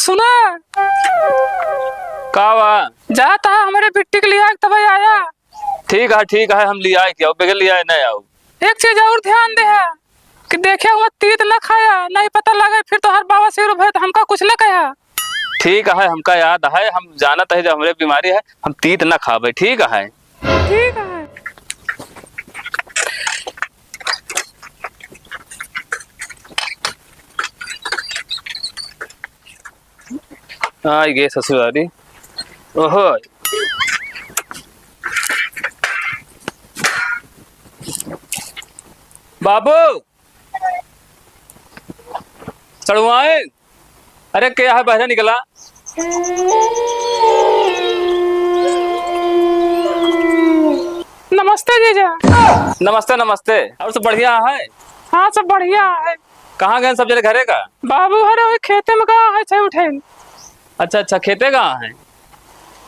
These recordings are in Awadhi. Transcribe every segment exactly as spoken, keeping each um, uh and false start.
सुना। का बा? जात है हमरे बिट्टी के लिया, तब आया। ठीक है, ठीक है, हम लिया के आओ, बगैर लिया ना आओ। एक चीज और ध्यान दे है कि देखे हुआ तीत न खाया, नहीं पता लगे फिर तोहर बाबा सिर भरे तो हमका कुछ न कहा। ठीक है, हमका याद है, हम जानत है जब हमरे बीमारी है, हम तीत न खाबे, ठीक है? ठीक है। आई गे ससुरारी। ओहो। बाबू, सड़ुआइन, अरे के है बहरे निकला। नमस्ते जीजा। नमस्ते, नमस्ते। और सब बढ़िया है? हाँ, सब बढ़िया है। कहाँ गए सब जने घरे का? बाबू हरे वही खेते में गवा है, छे उठे। अच्छा, अच्छा, खेते गवा है।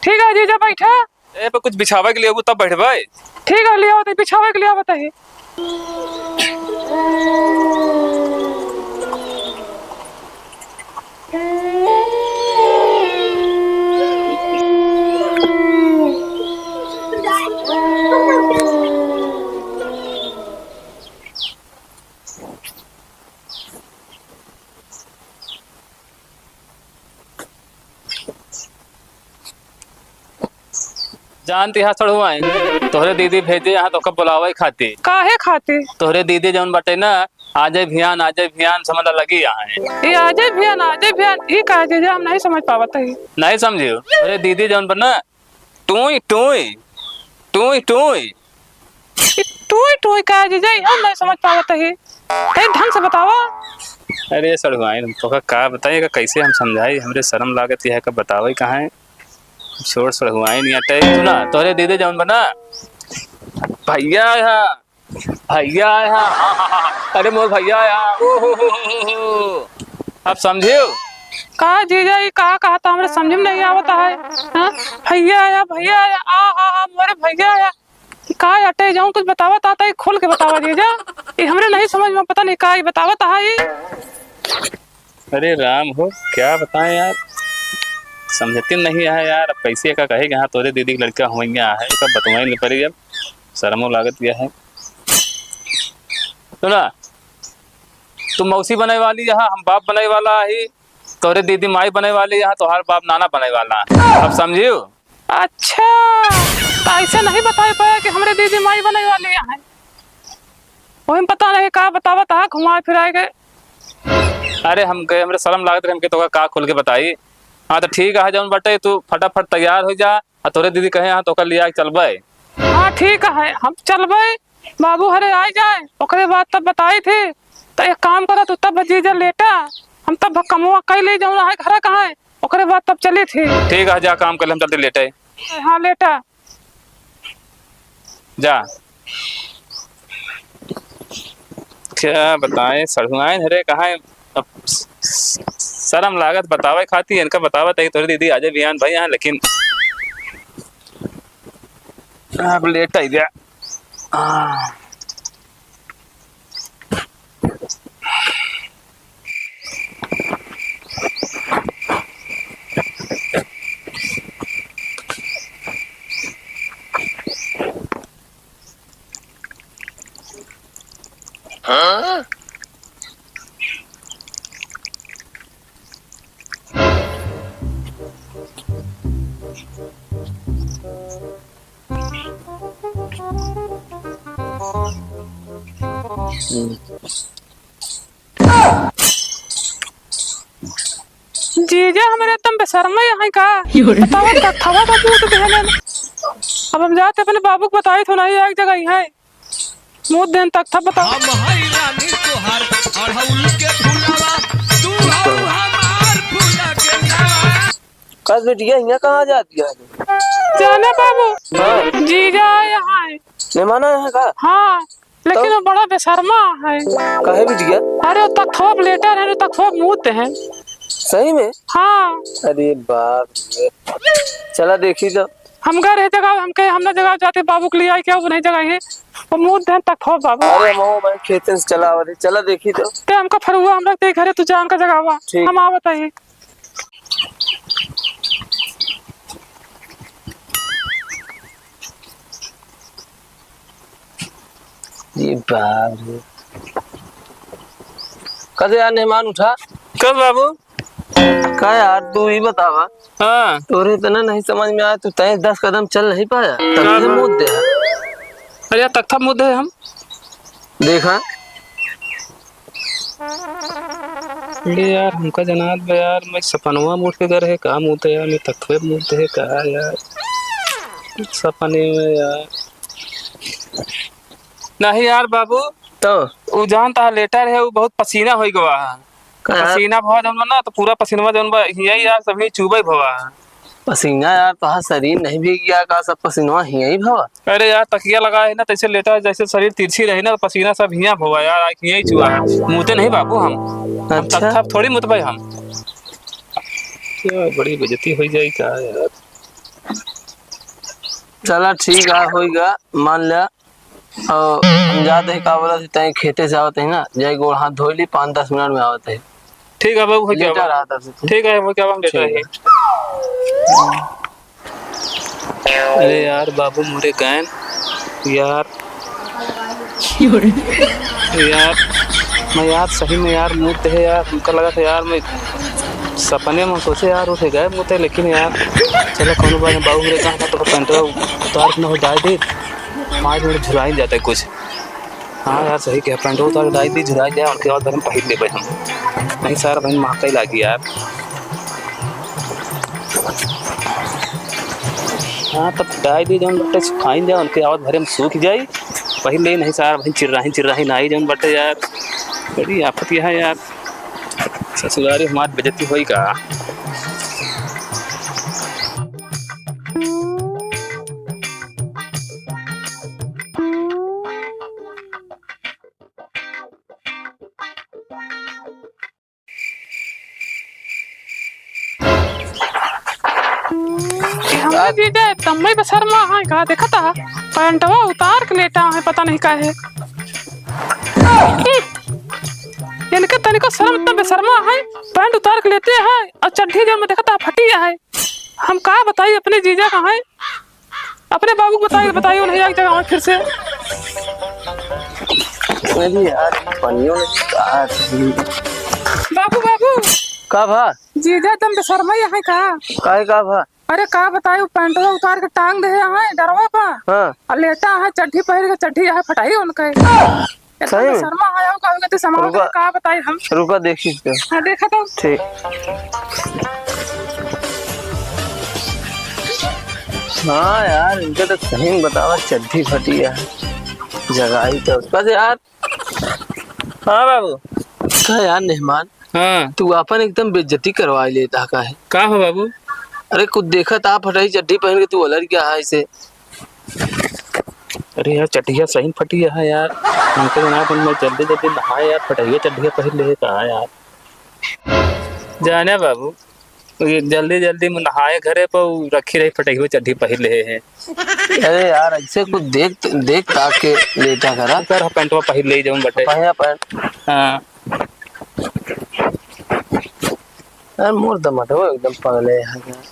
ठीक है जीजा, बैठा। ए, पे कुछ बिछावे के लिए तब बैठबे। ठीक है, लिया बताइए, बिछावे के लिए बताइए। जानती है सड़ुआइन, तोहरे दीदी भेजे यहाँ तोका बुलावे खातिर। काहे खातिर? तोहरे दीदी जौन बटे ना, आजे भियान, आजे भियान समझ ला लगी यहाँ। ये आजे भियान, आजे भियान, ई का जीजा, हम नहीं समझ पावत है। नहीं समझियो? तोहरे दीदी जौन बटे ना, टूई, टूई, टूई, टूई। ई टूई टूई का जीजा, ई हम नहीं समझ पावत ही। तनी ढंग से बतावा। अरे सड़ुआइन, हम तोका का बताई, एका कैसे हम समझाई, हमरे शर्म लागत यह का बतावे कहाँ है। छोड़ सड़ुआइन, यहाँ टे सुना, तोहरे दीदी जौन बना, भैया है, भैया है, अरे मोर भैया है, ओ हो हो हो हो। अब समझियो? का जीजा, ई का कहा था, हमरे समझ में नहीं आवत है। हाँ? भैया आया, भैया आया, आ हा हा, मोरे भैया आया। ई का अटे जाऊं, कुछ बतावत आता है, खोल के बतावा जीजा। ई हमरे नहीं समझ में, पता नहीं का ई बतावत है ई। अरे राम हो, क्या बताएं यार, समझते नहीं है यार। अब कैसे का कहे कि हाँ, तोरे दीदी के लड़का हुआ है, कब बतवाई नहीं पड़ी, अब शर्मो लागत गया है। सुना, तू मौसी बने वाली है, हम बाप बने वाला है, तोरे दीदी माई बने वाली है, तोहार बाप नाना बने वाला है। अब समझियो? अच्छा, तो ऐसे नहीं बताई पाया कि हमरे दीदी माई बने वाली है। वही पता नहीं का बतावत है, घुमाए फिराए के। अरे हम गए, हमरे शर्म लागत रहे, हमके तोका का खुल के बताई। हाँ, तो ठीक है, जौन बटे, तू फटाफट तैयार हो जा, आ तोरे दीदी कहे, हाँ, तोका लिया के चलबे। हाँ, ठीक है, हम चलबे। बाबू हरे आ जाए, ओकरे बाद तब बताई थी। तो एक काम करा, तू तब जीजा लेटा, हम तब कमवा कई ले जाऊँ, रहा घरा कहाँ है, ओकरे बाद तब चली थी। ठीक है, जा काम कर ले, हम चलते लेटे। हाँ, लेटा। जा। क्या बताएं, सड़ुआइन हरे कहाँ है? अब स-, स-, शर्म लागत बतावे खाती, इनका बतावत है कि तोरी दीदी आजे बिहान भाई यहाँ, लेकिन अब लेट आई गया। आ। जीजा हमरे एकदम बेशर्म है का? बतावा, तथवा का मूत देहले। अब हम जाते अपने बाबू को बताई थो नहीं, एक जगह ही है। मूत देन तक था, बतावा। हम हई रानी तोहार अड़हुल के फुलवा, तू हऊ हमार फूल के नवा। का बिटिया हियाँ कहाँ जाती है? जाने बाबू, हाँ। जीजा आए हैं। मेहमान आए हैं का? हाँ, लेकिन तब? वो बड़ा बेशर्मा है। काहे बिटिया? अरे, वो तक थोप लेटे हैं, वो तक थोप मूत हैं। सही में? हाँ। अरे बाप रे। चला देखी तो। हम गए रहे जगह, हमके, हमने जगह जाते बाबू के लिए आई क्या, वो नहीं जगह है। वो मूत हैं तक थोप बाबू। अरे हम वो भाई खेतन से चला आवत है, चला देखी तो। ते हमका फरुआ, हमरा ते घरे तू जान का जगह हुआ। ठीक। हम आवत है। ये बाप रे। कदे यार मेहमान उठा। कब बाबू? का यार, तू ही बतावा। हाँ। तोरे इतना नहीं समझ में आया, तू तय दस कदम चल नहीं पाया, तब हाँ। फिर मुद्दे है। अरे यार, तख्ता मुद्दे है हम। देखा। अरे यार, हमका जनात बा यार, मैं सपनवा मुड़ के गए रहे, का मुद्दे यार, मैं तख्ते मुद्दे है, का यार, सपने में यार। नहीं यार बाबू, तो? उ जानता है, लेटा रहे, उ बहुत पसीना होइ गवा है। का यार? पसीना भवा जौन बा ना, तो पूरा पसीनवा जौन बा, हियाई यार, सभी चुबै भवा। पसीना यार, तोहार शरीर नहीं भीग गया का? सब पसीनवा हियाई भवा। अरे यार, तकिया लगा है ना, तैसे लेटा है, जैसे शरीर तिरछी रही ना, तो पसीना सब हिया भवा यार, आज हियाई चुआ है। मुँहते नहीं बाबू हम। हम अच्छा। तख्ता थोड़ी मुतबै हम। क्या बड़ी बेइज्जती होइ जाई का यार। चला ठीक है, होइगा, मान लिया। और हम जात ही, का बोलत ही, तैं खेते से आवत ही ना, जाई गोड़ हाथ धोई ली, पाँच दस मिनट में आवत ही। ठीक है बाबू, हो क्या लेटा बात? रहा तब से तू। ठीक है, हो क्या बात, लेटा ठीक ही। है। अरे यार बाबू, मोरे गैन यार, यार, मैं यार सही में यार मुद्दे है यार, हमका लगा था यार, मैं सपने में सोचे यार उठे गए मुद्दे, लेकिन यार चलो कोनो बात नहीं, बाबू मेरे कहा तो पैंटवा उतार के ना हो जाए दे। पाँच मिनट झुराई जाता है कुछ। हाँ यार, सही कहा, पैंटवा उतार के डाल दी, झुराई जाए, उनके बाद हम पहिर लेबे हम। नहीं सारा बहन महका ही लागी यार। हाँ, तब डाल दी, जौन बटे सुखाइन जाए, उनके आवत भरे में सूख जाई, पहिर ले, नहीं सारा बहन चिर्राही चिर्राही ना आई, जौन बटे यार, बड़ी आफत यह है यार, ससुरारी हमार बेइज्जती होई का। हमरे जीजा तम्मे बेशर्मा है का? देखत है, पैंटवा उतार के लेटा है, पता नहीं काहे। इनके तनिको शर्म, इतना बेशर्मा है, पैंट उतार के लेते हैं और चड्ढी जो में देखत है फटी है। हम का बताई अपने जीजा का है, अपने बाबू को बताई, बताई उन्हें एक जगह फिर से। अरे यार, पनियो नहीं का। बाबू, बाबू। का भा? जीजा एकदम बेशर्मा ही है का? काहे का भा? अरे का बताई, वो पैंटवा उतार के टांग दे है डरवा पर। हाँ। और लेटा है चड्ढी पहिर के, चड्ढी यहाँ फटाई उनके। इतना सही में? शर्मा आया हो, कहोगे तो समाओ रुका। का बताई हम? रुका, देखी इसको। हाँ, देखा तो। ठीक। हाँ यार, इनके तो सही में बतावा, चड्ढी फटी है। जगाई तो बस यार। हाँ बाबू। का यार मेहमान? हाँ। तू आपन एकदम बेइज्जती करवा लेता का है? का हो बाबू? अरे कुछ देखत आ फटाई चड्ढी पहन के तू अलर क्या है इसे? अरे यार, चड्ढिया सही फटी है यार। हमके जना अपन में जल्दी जल्दी नहाए यार, फटहिया चड्ढिया पहिर ले का यार। जाने बाबू, ये जल्दी जल्दी में नहाए घरे पर उ रखी रही फटहिया चड्ढी पहिर ले है। अरे यार, ऐसे कुछ देख, देख ताक के लेटा करा। कर पैंटवा पहिर ले जौन बटे। पहिया पैंट। हाँ। यार, मोर दमटवा एकदम पगले है यार।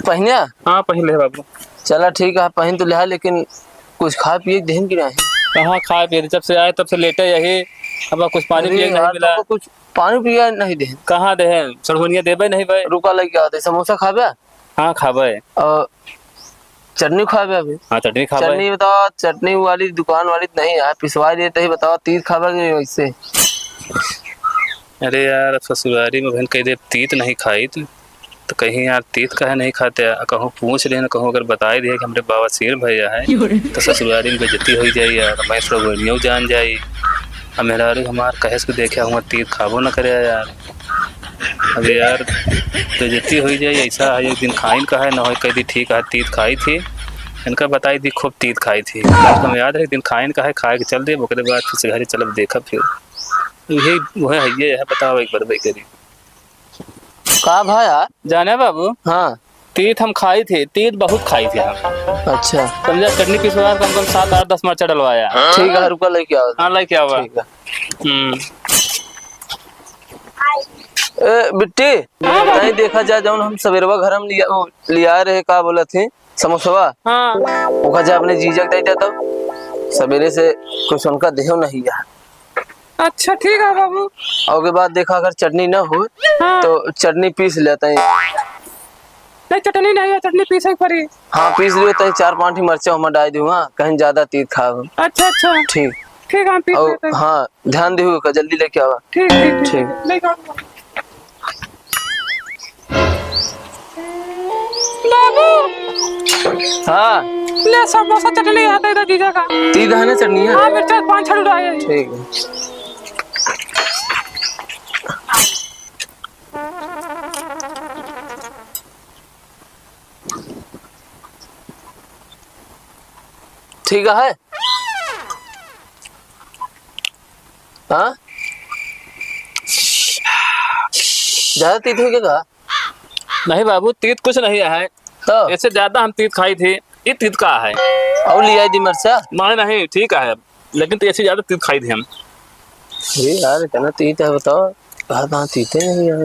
पहिनिया? हाँ, पहिन ले बाबू। चला ठीक है, पहिन तो लिहा, लेकिन कुछ खाए पिए के देहन कि नहीं? कहाँ खाए पिए? जब से आए तब से लेटे यही। अब कुछ पानी अरे पिए के नहीं यार, मिला। तुमको कुछ पानी पिए नहीं देहन? कहाँ देहन? सड़हुनिया देबे नहीं भाई। रुका, लेके आते। समोसा खाबे? हाँ, खाबे। और चटनी खाबे अभी? हाँ, चटनी खाबे। चटनी बताओ, चटनी वाली दुकान वाली तो नहीं है, पिसवा लिए तो ही बताओ, तीत खाबे कि वैसे? अरे यार, अब ससुरारी में बहन कह दे तीत नहीं खाई तो, तो कहीं यार तीत काहे नहीं खाते? आ, कहूँ पूछ ले ना, कहूँ अगर बताई दिए कि हमरे बवासीर भैया है, तो ससुरारी में बेइज्जती हो जाई यार, मैं सगोनियों जान जाई। अब मेहरारू हमार कहे से देखे हुआ तीत खाबो न करे यार। अब यार, बेइज्जती हो जाई, ऐसा है, एक दिन खाइन का है, ना हो कह दी ठीक है, तीत खाई थी, इनका बताई दी खूब तीत खाई थी। कल हम याद है, एक दिन खाइन का है, खाए के चल दे, ओकरे बाद फिर से घरे चलब, देखब फिर। यही, वह है, ये है, बताओ एक बार भाई करी। का भा यार? जाने बाबू? हाँ। तीत हम खाई थी, तीत बहुत खाई थी हम। अच्छा। समझा, चटनी पिसवा कम कम सात आठ दस मरचा डलवाया। ठीक है, रुका लेके आओ। हाँ, लेके आओ। ठीक है। हम्म। ए बिट्टी, हाँ बाबू। तई देखा जा, जौन हम सबेरवा घर में लिया, ओ, लिया रहे, का बोलत ही, समोसवा। हाँ। ओका जा अपने जीजा के दे दे तो, सबेरे से कुछ उनका देहो नहीं यार। अच्छा, ठीक है बाबू। और के बाद देखा, अगर चटनी ना हो, हाँ। तो चटनी पीस लेते हैं। नहीं, चटनी नहीं है, चटनी पीसे के पड़ी। हाँ, पीस लियो, तई चार पाँच ही मरचा हम डाल दूँ, हाँ, कहीं ज्यादा तीत खाब। अच्छा, अच्छा। ठीक। ठीक, हम पीस और लेते हैं। हाँ, ध्यान दिहु का, जल्दी लेके आवा। ठीक, ठीक, ठीक। ठीक। लेके आवा। बाबू। हाँ। ले, समोसा चटनी आता है जीजा का। तीत है ना चटनी है? हाँ, मिर्चा पाँच छह उड़ाए। ठीक है। ठीक है। हाँ? ज्यादा तीत हो गया का? नहीं बाबू, तीत कुछ नहीं है। तो? इससे ज्यादा हम तीत खाई थी। ये तीत का है? और लिया दी मरचा? नहीं, नहीं, ठीक है, लेकिन तो इससे ज्यादा तीत खाई थी हम। अरे यार, इतना तीत है, बताओ, कहाँ कहाँ तीते नहीं यार।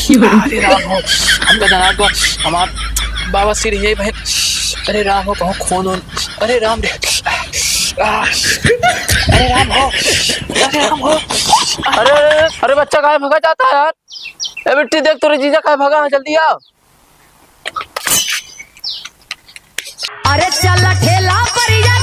अरे राम हो, हमका जनाब को हमार बाबा सिर ये बहन। अरे राम हो, बहुत खून हो। अरे राम रे। आ, अरे राम हो, अरे राम हो। अरे, अरे, अरे, बच्चा काहे भगा जाता है यार? ए बिट्टी, देख तोरे जीजा काहे भगा है, जल्दी आ। अरे चल ठेला पर या